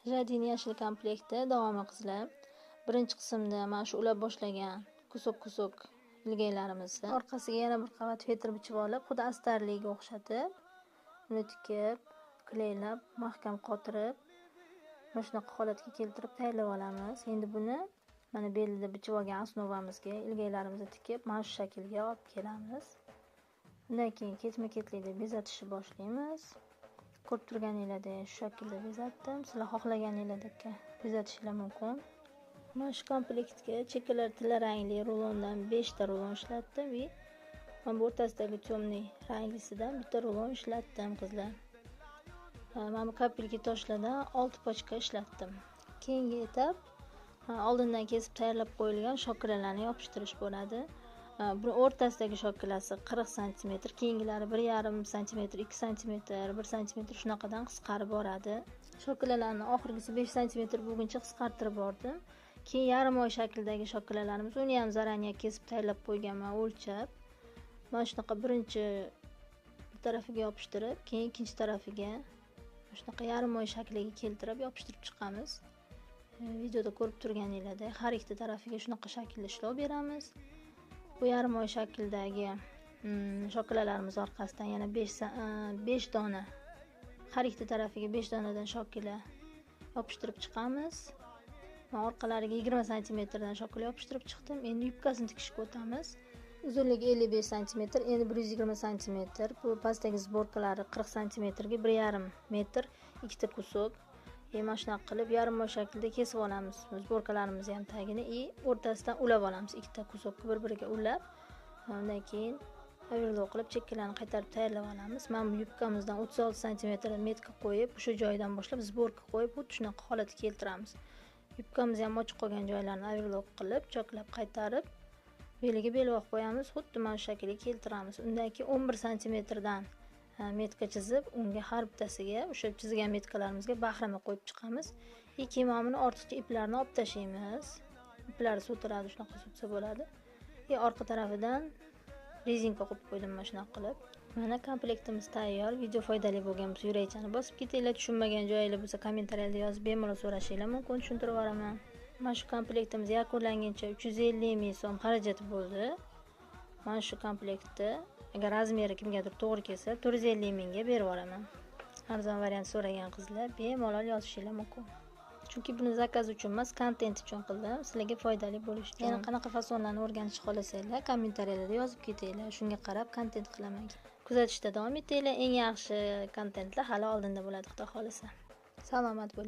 Jadin yashil komplekti davomi qizlar. Birinchi qismda mana shu ulab boshlagan кусок-кусок ilgaklarimizni orqasiga yana bir qavat fetr bichib olib, xuddi astarligiga o'xshatib, uni tikib, kleylab, mahkam qotirib, mana shunaqa holatga keltirib tayyorlab olamiz. Endi buni mana belida bichib olgan основа mizga ilgaklarimizni tikib, mana shu shaklga olib kelamiz. Undan keyin ketma-ketlikda bezatishni boshlaymiz. Ko'rib turganinglardek shu shaklda bezatdim. Sizlar xohlaganinglardek bezatishingiz mumkin. Mana shu komplektga chekkalar tilla rangli rulondan 5 ta rulon ishlatdim va mana bu o'rtasidagi темный ranglisidan bitta rulon ishlatdim qizlar. Mana bu капелька toshlardan 6 пачка ishlatdim. Keyingi etap oldindan kesib tayyorlab qo'yilgan shokilalarni yopishtirish bo'ladi. Buni o'rtasidagi shokilasi 40 santimetr, keyingilari 1,5 santimetr, 2 santimetr, 1 santimetr shunaqadan qisqarib boradi. Shokilalarni oxirgisi 5 santimetr bo'lguncha qisqartirib bordim. Keyin yarim oy shaklidagi shokilalarimiz, uni ham заранее kesib tayyorlab qo'yganman, o'lchab. Mana shunaqa birinchi bir tarafiga yopishtirib, keyin ikkinchi tarafiga shunaqa yarim oy shakliga keltirib yopishtirib chiqamiz. Videoda ko'rib turganinglardek har ikkita tarafiga shunaqa shaklda ishlov beramiz. Bu yarim oy shaklidagi shokilalarimiz orqasidan yana 5 dona, har ikkita tarafiga 5 donadan shokila yopishtirib chiqamiz. Men orqalariga 20 santimetrdan shokila yopishtirib chiqdim. Endi yubkasini tikishga o'tamiz. Uzunligi 55 santimetr, endi 120 santimetr. Bu pastdagi сборка lari 40 santimetrga 1,5 metr, ikkita кусок. Mana shunaqa qilib yarim oy shaklida kesib olamiz. Сборка larimizni ham tagini и o'rtasidan ulab olamiz. Ikkita кусок ni bir-biriga ulab, undan keyin overlok qilib chekkalarni qaytarib tayyorlab olamiz. Mana bu yubkamizdan 36 santimetr метка qo'yib, o'sha joydan boshlab сборка qo'yib, xuddi shunaqa holatga keltiramiz. Yubkamiz ham ochiq qolgan joylarini overlok qilib, choklab qaytarib, beliga belbog' qo'yamiz, xuddi mana shu shaklga keltiramiz. Undan keyin 11 santimetrdan метка chizib, unga har bittasiga o'sha chizgan метка larimizga bahrama qo'yib chiqamiz. Keyin mana buni ortiqcha iplarni olib tashlaymiz. Iplari so'tiladi, shunaqa so'tsa bo'ladi. Orqa tarafidan rezinka qo'yib qo'ydim mana shunaqa qilib. Mana komplektimiz tayyor. Video foydali bo'lgan bo'lsa yurakchani bosib ketinglar. Tushunmagan joyinglar bo'lsa kommentariyada yozib bemalol so'rashinglar mumkin, tushuntirib yuboraman. Mana shu komplektimiz yakunlanguncha 350 ming so'm xarajat bo'ldi. Mana shu komplektni agar размер i kimgadir to'g'ri kelsa 450 mingga berib yuboraman. Arzon variant so'ragan qizlar bemalol yozishinglar mumkin. Chunki buni заказ uchun emas, kontent uchun qildim. Sizlarga foydali bo'lishi uchun. Yana qanaqa fasonlarni o'rganishni xohlasanglar, kommentariyalarda yozib ketinglar. Shunga qarab kontent qilaman. Kuzatishda davom etinglar. Eng yaxshi kontentlar hali oldinda bo'ladi, Xudo xolasa. Salomat bo'ling.